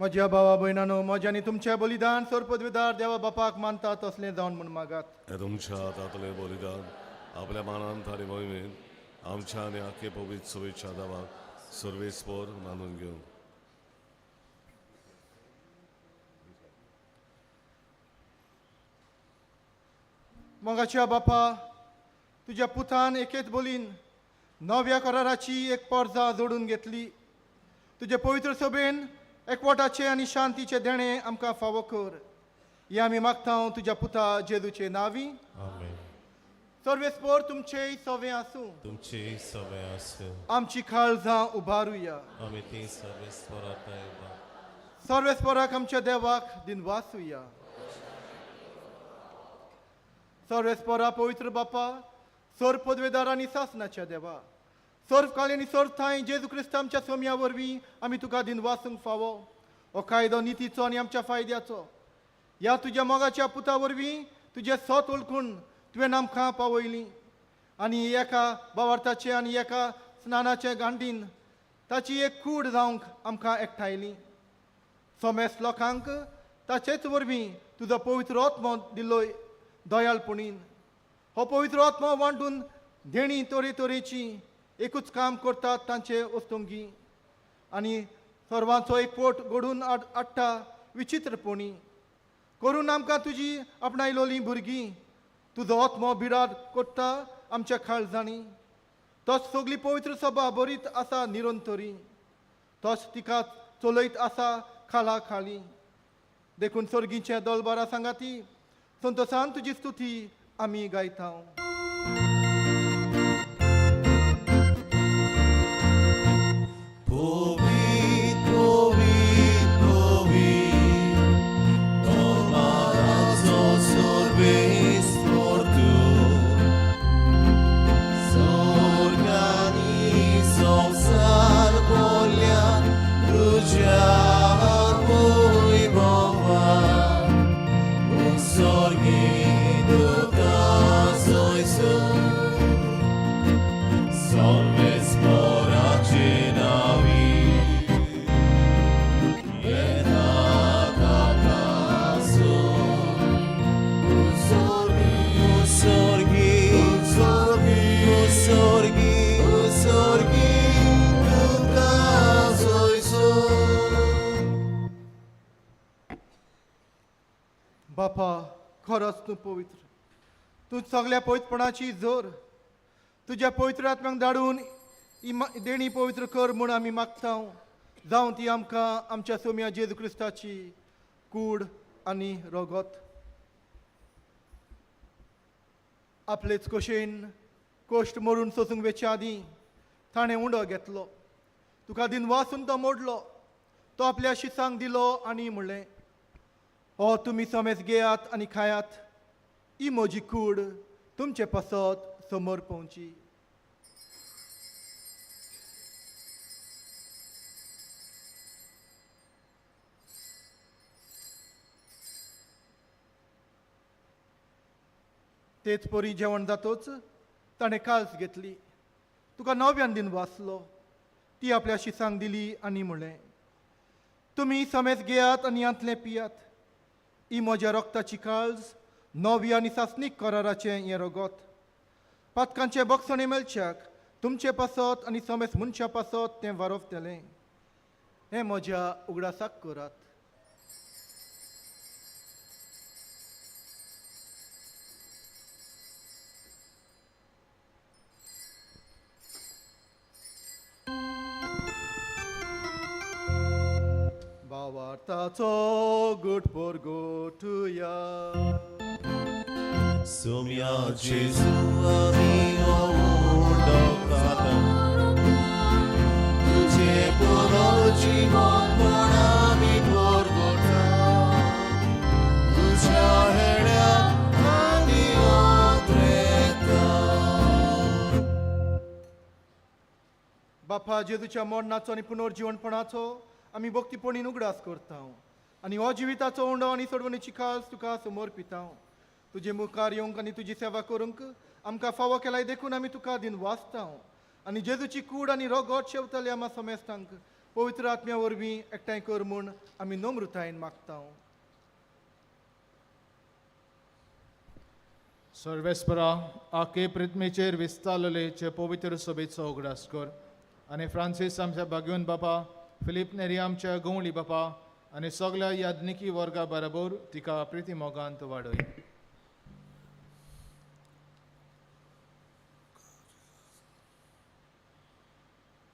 म्हज्या भावा भयणानो, म्हज्या आनी तुमचें बलिदान सर्वपदवीदार देवा बापाक मानता तसलें जावन म्हूण मागात. हे तुमच्या हातांतलें बलिदान आपल्या मानान आनी मोहिमेन आमच्या आनी आखे पवित्र सभेच्या देवाक सर्वेस्पोर मानून घेवं. मोगाच्या बापा, तुज्या पुतान एकेच बोलीन नव्या कराराची एक पर्जा जोडून घेतली. तुजे पवित्र सभेन एकवटाचे आनी शांतीचे देणें आमकां फावो कर, हें आमी मागता तुज्या पुता जेजूचे नांवी. आमेन. सर्वेस्पोर तुमचेय सवें आसूं. तुमचेय सवें आसूं. आमची काळजां उबारुया. आमी ती सर्वेस्पोराक सर्वेस्पोराक आमच्या देवाक दिनवासुया. सर्वेस्पोरा पवित्र बापा, सर्व पदवेदार आनी सासनाच्या देवा, सर्व काळी आनी सर्व थांय जेजू क्रिस्त आमच्या सोम्या वरवीं आमी तुका दिनवासूंक फावो. हो कायदो नितीचो आनी आमच्या फायद्याचो. ह्या तुज्या मोगाच्या पुता वरवीं तुजें सत वळखून तुवें आमकां पावयली आनी एका बावार्थाचे आनी एका स्नानाचे गांठीन ताची एक कूड जावंक आमकां एकठांयली. सोमेस लोकांक ताचेच वरवीं तुजो पवित्र आत्मो दिलोय दयाळपणीन. हो पवित्र आत्मो वांटून देणी तरेतरेची एकूच काम करतात तांचे वस्तुंगी आनी सर्वांचो एक पोट घडून हाडटा विचित्रपणी करून आमकां तुजी आपणायलोलीं भुरगीं. तुजो आत्मो बिराड करता आमच्या काळजांनी. तोच सगली पवित्र सभा बरीत आसा निरंतरी, तोच तिका चलयत आसा खाला खाली. देखून सर्गीचे दलबारा सांगाती संतोसान तुजी स्तुती आमी गायता. बापा, खरोच तूं पवित्र, तूं सगल्या पवित्रपणाची जोर. तुज्या पवित्र आत्म्यांक धाडून ही देणी पवित्र कर म्हूण आमी मागता. जावं ती आमकां आमच्या सोम्या जेजू क्रिस्ताची कूड आनी रगत. आपलेच कशेन कश्ट मरून सोसूंक वेचे आदीं ताणें उंडो घेतलो, तुका दिनवासून तो मोडलो, तो आपल्या शिसांक दिलो आनी म्हणलें, हो तुमी समेज घेयात आनी खायात, ही म्हजी कूड तुमचे पासत समोर पोवची. तेच परी जेवण जातोच ताणें काल्स घेतली, तुका नव्यान दिन वाचलो, ती आपल्या शिसांक दिली आनी म्हणलें, तुमी समेज घेयात आनी हांतलें पियात, ही म्हज्या रक्ताची काळज नवी आनी सासणीक कराराचें हें रगत. पातकांचें बक्षणें मेळच्याक तुमचे पासत आनी समेज मनशा पासत तें वारोवतलें. हें म्हज्या उगडासाक करात. भावार्थाचो गुट परगोटुया. सोम्या जेजू आमी उंडो खाता, तुझे पुनर्जीवनपण आमी परगोटा, तुझ्या हेड्याक आमी ओत्रेता. बापा, जेजूच्या मरणाचो आनी पुनर्जीवनपणाचो आमी भक्तीपणीन उगडास करता आनी हो जिविताचो उंडो आनी सोडवणेची खास तुका समोर पिता. तुजे मुखार येवंक आनी तुजी सेवा करूंक आमकां फावो केलाय देखून आमी तुका दिन वाचता आनी जेजूची कूड आनी रगत शेवतले आमा समेस्तांक पवित्र आत्म्या वरवीं एकठांय कर म्हूण आमी नम्रतायेन मागता. सर्वेस्परा आखे पृथ्वीचेर विस्तारलेले पवित्र सभेचो उगडास कर आनी फ्रांसीस आमच्या भाग्योन बापा, फिलीप नेरी आमच्या गवळी बापा आनी सगळ्या याज्ञिकी वर्गा बरोबर तिका प्रिती मोगांत वाडय.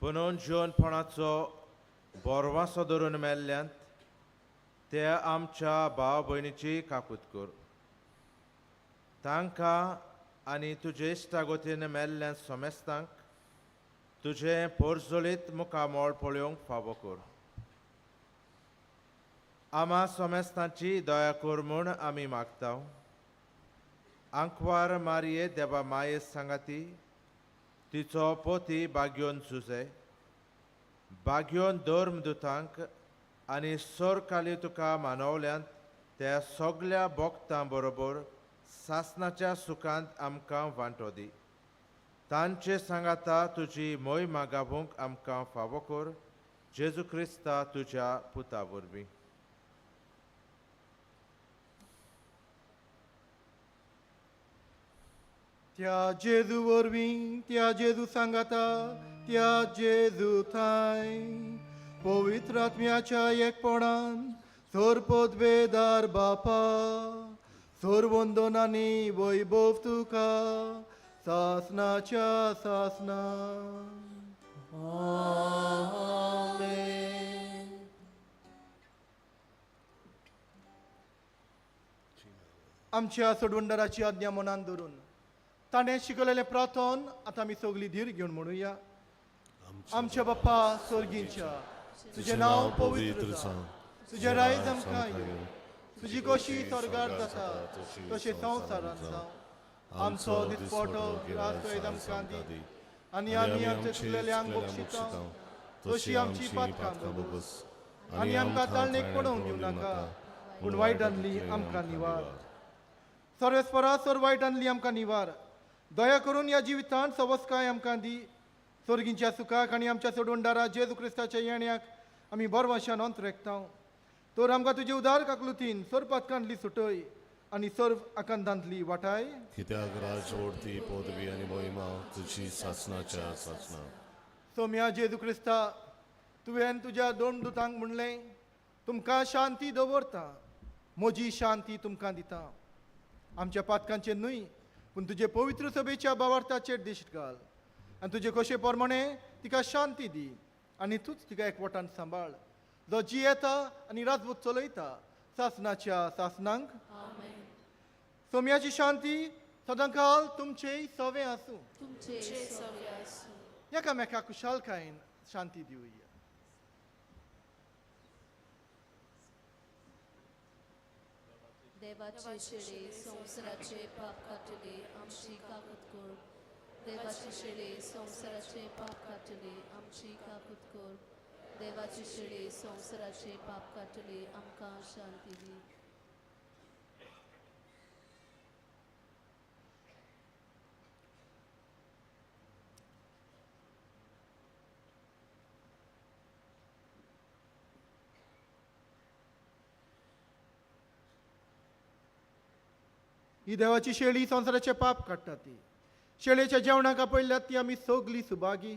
पुनून जिवनपणाचो बोरवासो धरून मेल्ल्यांत ते आमच्या भाव भयणीची काकूत कर. तांकां आनी तुजे इश्टागतीन मेल्ल्या सोमेस्तांक तुजें पोरजोलीत मुखामळ पळोवंक फावो कर. आमा सोमेस्तांची दया कर म्हूण आमी मागता. आंकवार मारये देवा माये सांगाती तिचो पोती बाग्योन सुसे बाग्योन धर्मदुतांक आनी सरकाली तुका मानवल्यांत त्या सगल्या भोक्तां बरोबर सासनाच्या सुखांत आमकां वांटो दी. तांचे सांगाता तुजी मोहिमा गावूंक आमकां फावो कर, जेजू क्रिस्ता तुज्या पुता वरवीं. त्या जेजू वरवीं, त्या जेजू सांगाता, त्या जेजू थांय पवित्र आत्म्याच्या एकपणान सरपदवेदार बापा, सर्वंदन आनी वैभव तुका सासनाच्या सासना. आमेन. आमच्या सोडवंडराची आज्ञा मनान धरून ताणें शिकयलेलें प्रार्थन आतां आमी सगळीं धीर घेवन म्हणुया. आमच्या बाप्पा स्वर्गींच्या, तुजें नांव पवित्र जावं, तुजें रायज आमकां येवं, तुजी गोशी स्वर्गार जाता तशें संवसारांत जावं. आमचो दिसपटो ग्रास आमकां दी आनी आमी आमच्या चुकलेल्यांक बक्षिता तशी आमची पातकां भोगस आनी आमकां ताळणेक पडोवन दिवं नाका, पूण वायटांतली आमकां निवार. सर्वेस्परा सर वायटांतली आमकां निवार. दया करून ह्या जिवितांत सवस्काय आमकां दी. स्वर्गींच्या सुखाक आनी आमच्या सोडवणदारा जेजू क्रिस्ताच्या येण्याक आमी बरवाशान अंतरेकता. तर आमकां तुजे उदार काकलुतीन सर्व पातकांतली सुटय आनी सर्व आकांतांतली वाटाय. कित्याक राजवडती पदवी आनी महिमा तुजी सासनाच्या सासना. सोम्या जेजू क्रिस्ता, तुवें तुज्या दोन दुतांक म्हणलें, तुमकां शांती दवरता, म्हजी शांती तुमकां दिता. आमच्या पातकांचेर न्हय पूण तुजे पवित्र सभेच्या बावार्थाचेर दिश्ट घाल आनी तुजे कशे प्रमाणे तिका शांती दी आनी तूंच तिका एकवटान सांबाळ, जो जियेता आनी राजवट चलयता सासनाच्या सासनांक. सोम्याची शांती सदांकाल तुमचेय सवें आसूं. एकामेका कुशालकायेन शांती दिवया. देवाचे शेळे संवसाराचे पाप काडटले आमची काकूत कर. देवाचे शेळे संवसाराचे पाप काडटले आमची काकूत कर. देवाचे शेळे संवसाराचे पाप काडटले आमकां शांती दी. ही देवाची शेळी संवसाराचे पाप काडटा ती शेळेच्या जेवणाक आपयल्यात ती आमी सगली सुभागी.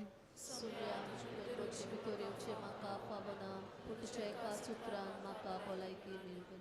भितर येवचें म्हाका फावना, पूण तुज्या एका सुत्रान म्हाका भलायकी मेळटली.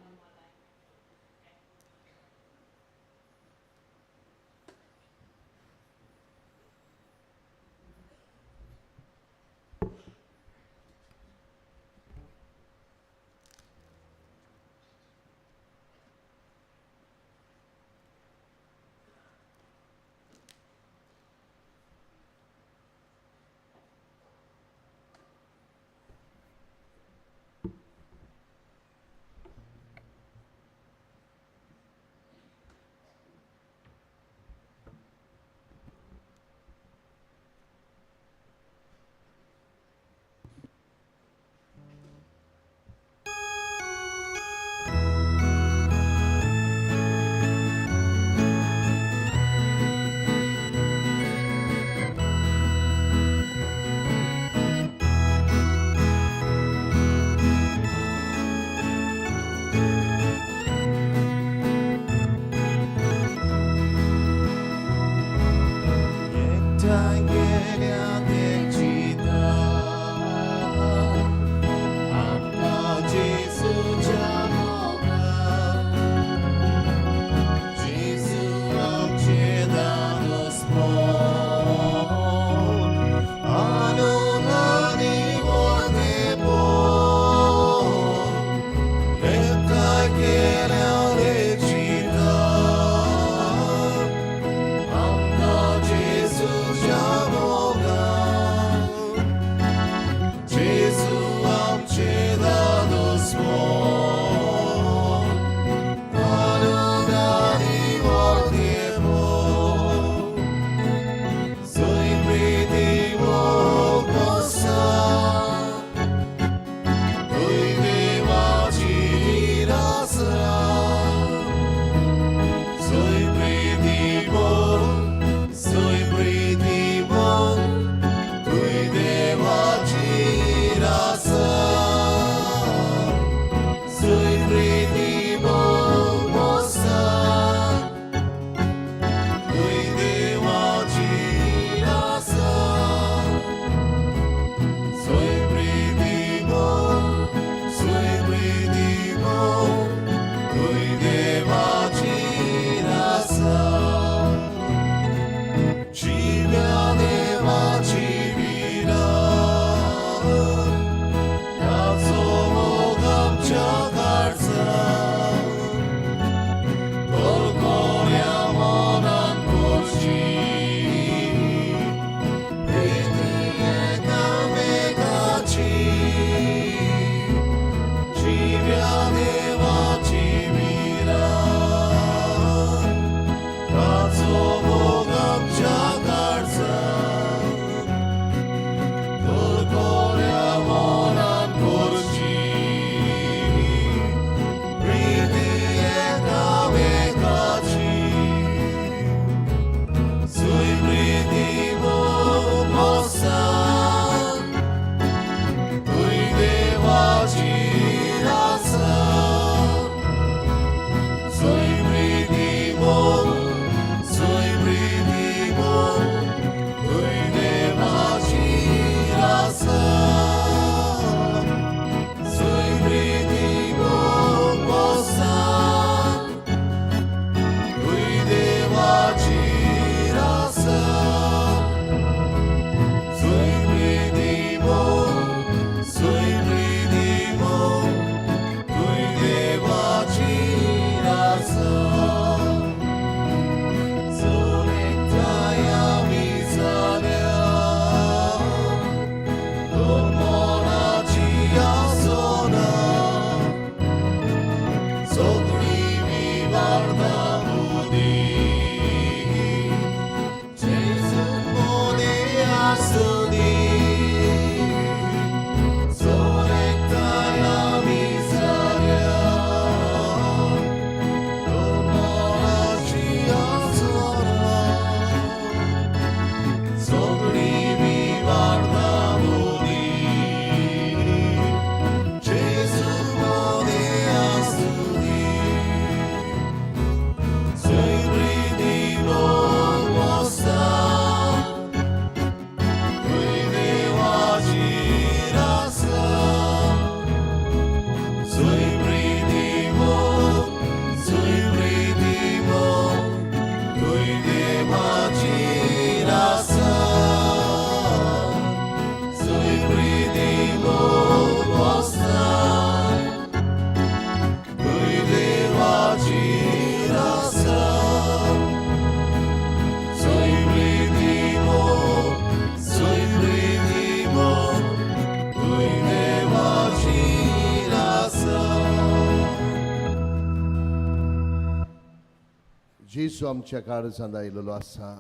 जेजू आमच्या काळजांत आयलेलो आसा.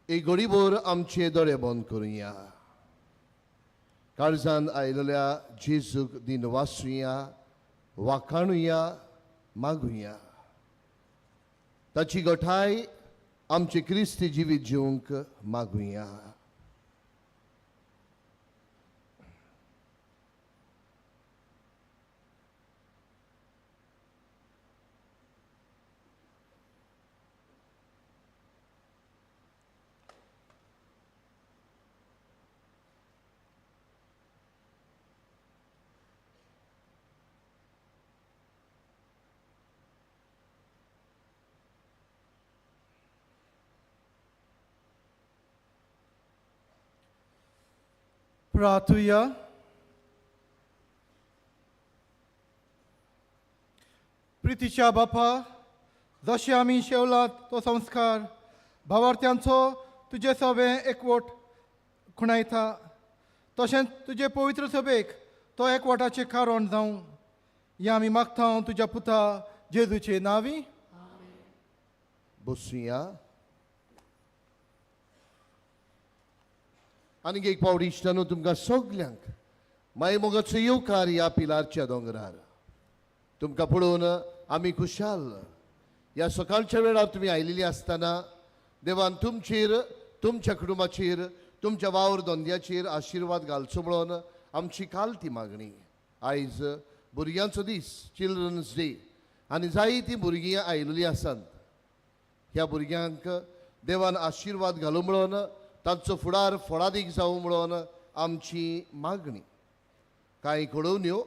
एक घडीभर आमचे दोळे बंद करुया. काळजांत आयलेल्या जेजूक दिन वाचुया, वाखाणुया, मागुया. ताची गठाय आमचे क्रिस्ती जिवीत जिवंक मागुया. प्रार्थुया. प्रितीच्या बापा, जशें आमी शेवलात तो संस्कार भावार्थ्यांचो तुजे सभे एकवट खुणायता, तशेंच तुजे पवित्र सभेक तो एकवटाचें कारण जावं हें आमी मागता तुज्या पुता जेजूचे नांवी. बसुया. आनीक एक पावट इश्टानो तुमकां सगल्यांक माय मोगाचो येवकार ह्या पिलारच्या दोंगरार. तुमकां पळोवन आमी खुशाल. ह्या सकाळच्या वेळार तुमी आयिल्ली आसतना देवान तुमचेर, तुमच्या कुटुंबाचेर, तुमच्या वावर धंद्याचेर आशिर्वाद घालचो म्हणून आमची काल ती मागणी. आयज भुरग्यांचो दीस, चिल्ड्रन्स डे, आनी जायतीं भुरगीं आयिल्लीं आसात. ह्या भुरग्यांक देवान आशिर्वाद घालूं म्हणून, तांचो फुडार फळादीक जावं म्हणून आमची मागणी. कांय घडोवन्यो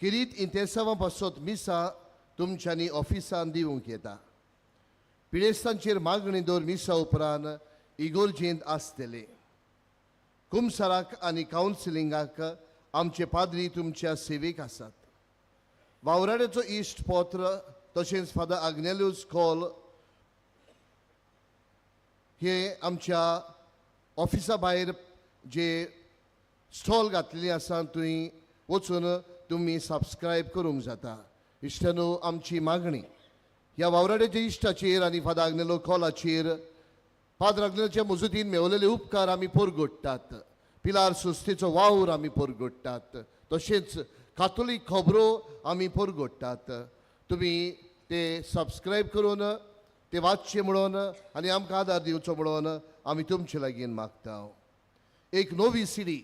किरीत इंतेसांवां पासत मिसां तुमच्यांनी ऑफिसान दिवंक येता. पिडेस्तांचेर मागणी दवर मिसा उपरांत इगोर्जेंत आसतले. कुमसाराक आनी कावन्सिलिंगाक आमचे पाद्री तुमच्या सेवेक आसात. वावराड्याचो इश्ट पत्र तशेंच फादर आग्नेलूस कॉल हे आमच्या ऑफिसा भायर जे स्टॉल घातलेली आसा थंय वचून तुमी सबस्क्रायब करूंक जाता. इश्टानो, आमची मागणी ह्या वावराड्याच्या इश्टाचेर आनी फादर आग्नेलो कॉलाचेर फादर आग्नेलोच्या मजुतीन मेवलेले उपकार आमी परगट्टात. पिलार संस्थेचो वावर आमी परगट्टात, तशेंच कातोलीक खबरो आमी परगट्टात. तुमी ते सबस्क्रायब करून ते वाचचे म्हणून आनी आमकां आदार दिवचो म्हणून आमी तुमचे लागीं मागता. एक नवी सिडी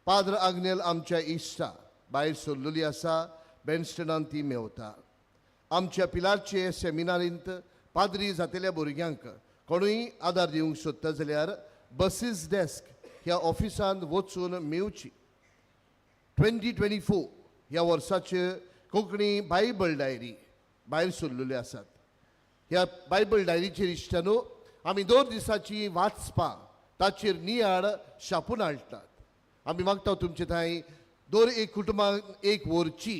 पाद्र आग्नेल आमच्या इश्टा भायर सरलेली आसा, बेनस्टनान ती मेवता. आमच्या पिलारचे सेमिनारींत पाद्री जातेल्या भुरग्यांक कोणूय आदार दिवंक सोदता जाल्यार बसीस डेस्क ह्या ऑफिसांत वचून मेवची. 2024 ह्या वर्साचे कोंकणी बायबल डायरी भायर सरलेली आसात. ह्या बायबल डायरीचेर इश्टानो आमी 2 दिसाची वाचपां ताचेर नियाळ छापून हाडटात. आमी मागता तुमचे थंय दर एक कुटुंबाक एक वरची,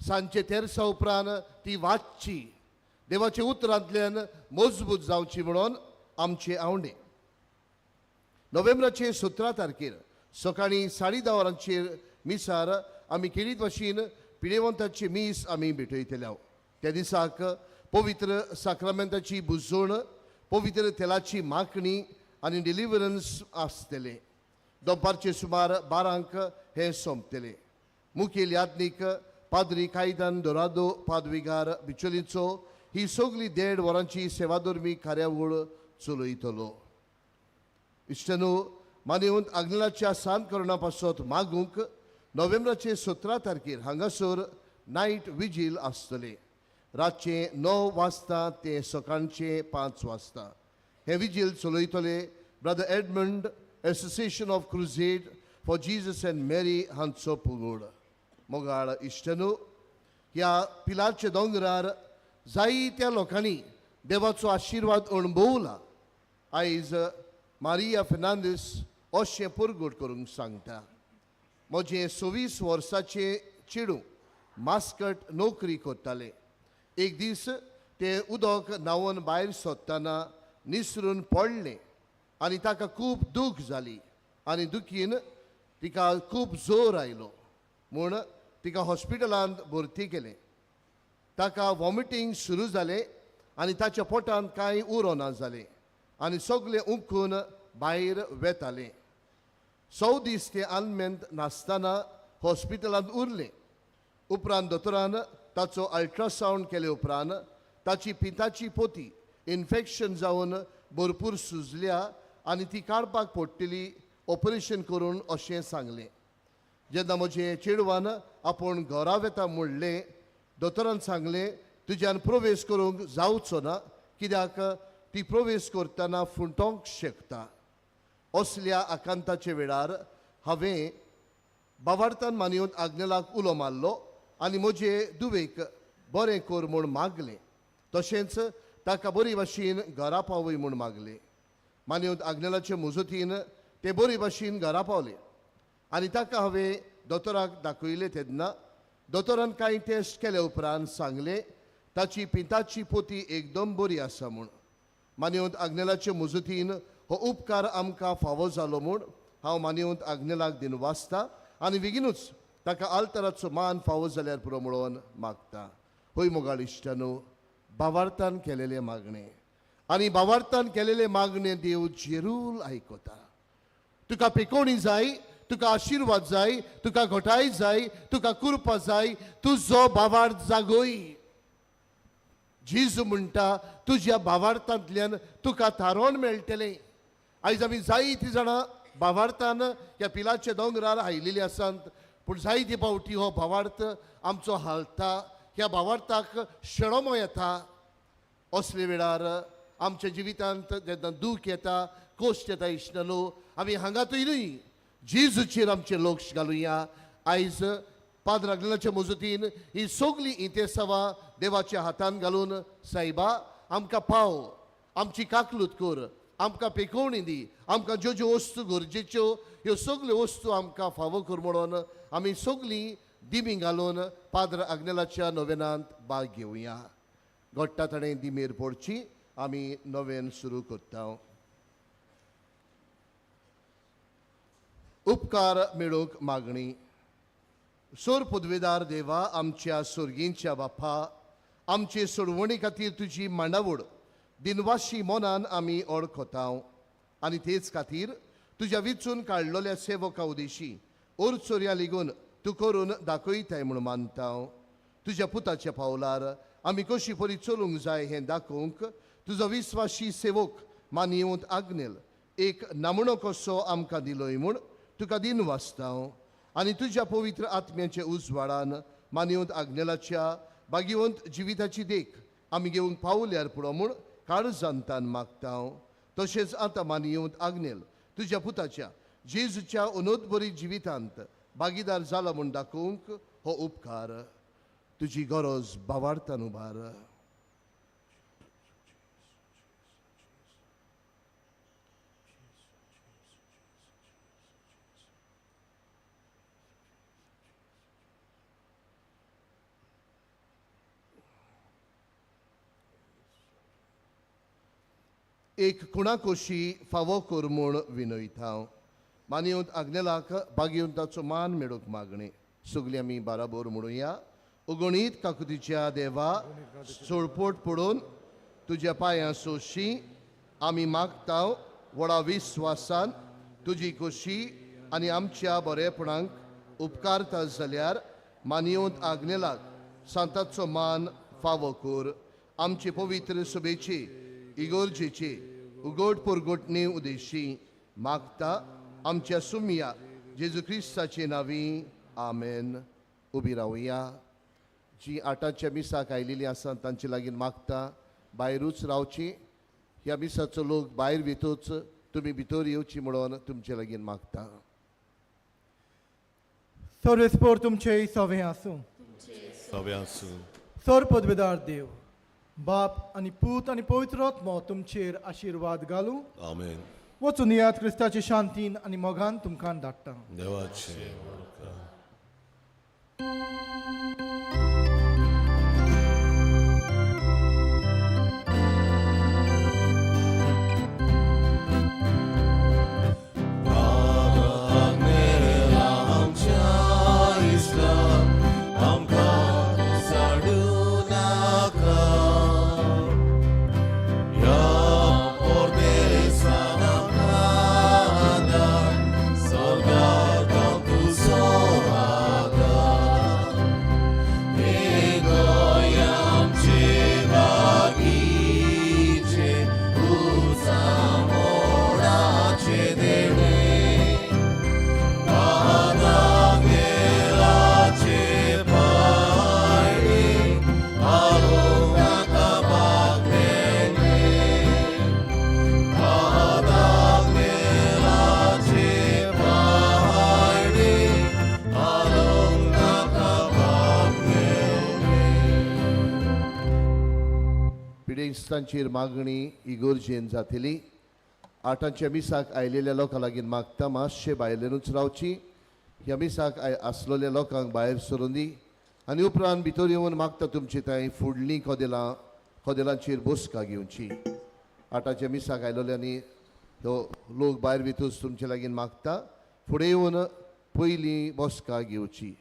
सांजचे तेरसा उपरांत ती वाचची, देवाच्या उतरांतल्यान मजबूत जावची म्हणून आमचे आवडे. नोव्हेंबराचे 17 तारखेर सकाळीं 10:30 वरांचेर मिसार आमी केळीत भाशेन पिडेवंताची मीस आमी भेटयतले. त्या दिसाक पवित्र साक्रामेंताची बुजवण, पवित्र तेलाची मागणी आनी डिलिवरन्स आसतले. दनपारचे सुमार 12 हें सोंपतले. मुखेल याज्ञीक पाद्री कायदान दोरादो पादविगार बिचोलीचो ही सगली 1.5 वरांची सेवाधर्मी कार्यावळ चलयतलो. इश्टनो, मानेवंत आग्नेलाच्या सांत करणा पासत मागूंक नोव्हेंबराचे 17 तारखेर हांगासर नायट विजील आसतले. रातचे 9 वाजता ते सकाळचे 5 वाजता हे vigil चलयतले brother Edmund, association of crusade for Jesus and Mary हांचो पुगोड. मोगाळ इश्टनो, ह्या पिलारच्या दोंगरार जायत्या लोकांनी देवाचो आशिर्वाद अणभवला. आयज मारिया फेर्नांदीस अशें परगट करूंक सांगता. म्हजें 26 वर्साचें चेडूं मास्कट नोकरी करतालें. एक दीस तें उदक न्हांवन भायर सोदतना निसरून पडलें आनी ताका खूब दूख जाली आनी दुखीन तिका खूब जोर आयलो म्हूण तिका हॉस्पिटलांत भरती केलें. ताका वॉमिटींग सुरू जालें आनी ताच्या पोटांत कांय उरोना जालें आनी सगळें उखून भायर वेतालें. 100 दीस तें आलमेंत नासतना हॉस्पिटलांत उरलें. उपरांत दोतोरान ताचो अल्ट्रासावंड केले उपरांत ताची पिंताची पोती इन्फेक्शन जावन भरपूर सुजल्या आनी ती काडपाक पडटली ऑपरेशन करून अशें सांगलें. जेन्ना म्हजे चेडवान आपूण घरा वेता म्हणलें, दोतोरान सांगलें तुज्यान प्रवेश करूंक जावचो ना कित्याक ती प्रवेश करतना फुटोवंक शकता. असल्या आकांताच्या वेळार हांवें बावार्थान मानयेवन आग्नेलाक उलो मारलो आनी म्हजे दुवेक बरें कर म्हूण मागलें. तशेंच ताका बरी भाशेन घरा पावय म्हूण मागलें. मानयेवन आग्नेलाचे मुजतीन ते बरी भाशेन घरा पावले आनी ताका हांवें दोतोराक दाखयलें. तेन्ना दोतोरान कांय टेस्ट केले उपरांत सांगलें ताची पिंताची पोती एकदम बरी आसा म्हूण. मानयेवंत आग्नेलाचे मुजतीन हो उपकार आमकां फावो जालो म्हूण हांव मानयेवंत आग्नेलाक दिनवासता आनी बेगिनूच ताका आल्तराचो मान फावो जाल्यार पुरो म्हणून मागता. हय मोगाळ इश्टानू, बावार्थान केलेलें मागणें आनी बावार्थान केलेलें मागणें देव जेरूल आयकता. तुका पिकोवणी जाय, तुका आशिर्वाद जाय, तुका घोटाय जाय, तुका कुरपा जाय, तुजो बावार्थ जागोय. जेजू म्हणटा तुज्या भावार्थांतल्यान तुका थारोवन मेळटलें. आयज आमी जायतीं जाणां भावार्थान ह्या पिलाच्या दोंगरार आयिल्लीं आसात, पूण जायते फावटी हो भावार्थ आमचो हालता, ह्या भावार्थाक शेणोमो येता. असले वेळार आमच्या जिवितांत जेन्ना दूख येता, कोश्ट येता इश्टानो, आमी हांगा थंय न्हय जेजूचेर आमचें लक्ष घालुया. आयज पाद्र आग्नेलाच्या मजतीन ही सगळीं इंतेसांवां देवाच्या हातान घालून सायबा आमकां पाव, आमची काकलूत कर, आमकां पेकोवणी दी, आमकां ज्यो ज्यो वस्तू गरजेच्यो ह्यो सगल्यो वस्तू आमकां फावो कर म्हणून आमी सगळीं दिमी घालून पाद्र आग्नेलाच्या नोवेनांत भाग घेवया. घडटा ताणें दिमेर पडची, आमी नोवेन सुरू करता. उपकार मेळोवंक मागणी. सोर पदवेदार देवा, आमच्या सोर्गींच्या बापा, आमचे सोडवणी खातीर तुजी मांडावळ दिनवाशी मनान आमी ओळखता आनी तेच खातीर तुज्या विचून काडलेल्या सेवका उदेशी ओरचोरया लिगून तूं करून दाखयताय म्हूण मानता. तुज्या पुताच्या पावलार आमी कशी परी चलूंक जाय हें दाखोवंक तुजो विस्वाशी सेवक मानयेवंत आग्नेल एक नामणो कसो आमकां दिलोय म्हूण तुका दिन वाचता आनी तुज्या पवित्र आत्म्याच्या उजवाडान मानयेवंत आग्नेलाच्या भाग्यवंत जिविताची देख आमी घेवंक पावल्यार पुरो म्हूण काळजांतान मागता. तशेंच आतां मानयेवंत आग्नेल तुज्या पुताच्या जेजूच्या अनोदबरी जिवितांत भागीदार जाला म्हूण दाखोवंक हो उपकार तुजी गरज बावार्थान उबार. एक कुणाकोशी फावो कर म्हूण विनयता. मानयेवंत आग्नेलाक भाग्यवंताचो मान मेळोवंक मागणें. सगळीं आमी बाराबोर म्हणुया. अगणीत काकुतीच्या देवा, सोळपोट पडून तुज्या पांयां सोशी आमी मागता व्हडा विस्वासान तुजी खोशी आनी आमच्या बरेपणाक उपकारता जाल्यार मानयेवंत आग्नेलाक सांताचो मान फावो कर. आमचे पवित्र सभेची इगोर्जेची उगोट पुरगोटणी उदेशी मागता आमच्या सुमया जेजू क्रिस्ताचे नांवी. आमेन. उबी रावया. जी आठाच्या मिसाक आयलेली आसा तांचे लागीं मागता भायरूच रावची. ह्या मिसाचो लोक भायर वेतूच तुमी भितर येवची म्हणून तुमचे लागीं मागता. सर्वेस्पोर तुमचे सवे आसूं. सवे आसूं. सर पदवेदार देव बाप आनी पूत आनी पवित्र आत्मो तुमचेर आशिर्वाद घालूं. आमेन. वचून येयात क्रिस्ताचे शांतीन आनी मोगान तुमकां धाडटा. देवाचे आमच्या इस्लाम आमकां साडून बिरेस्तांचेर मागणी इगोर्जेन जातली. आठांच्या मिसाक आयलेल्या लोकां लागीं मागता मातशे भायल्यानूच रावची. ह्या मिसाक आसलेल्या लोकांक भायर सरून दी आनी उपरांत भितर येवन मागता तुमची थंय फुडलीं कदेलां कदेलांचेर बसका घेवची. आठाच्या मिसाक आयलेल्यांनी ह्यो लोक भायर भितूच तुमचे लागीं मागता फुडें येवन पयलीं बसका घेवची.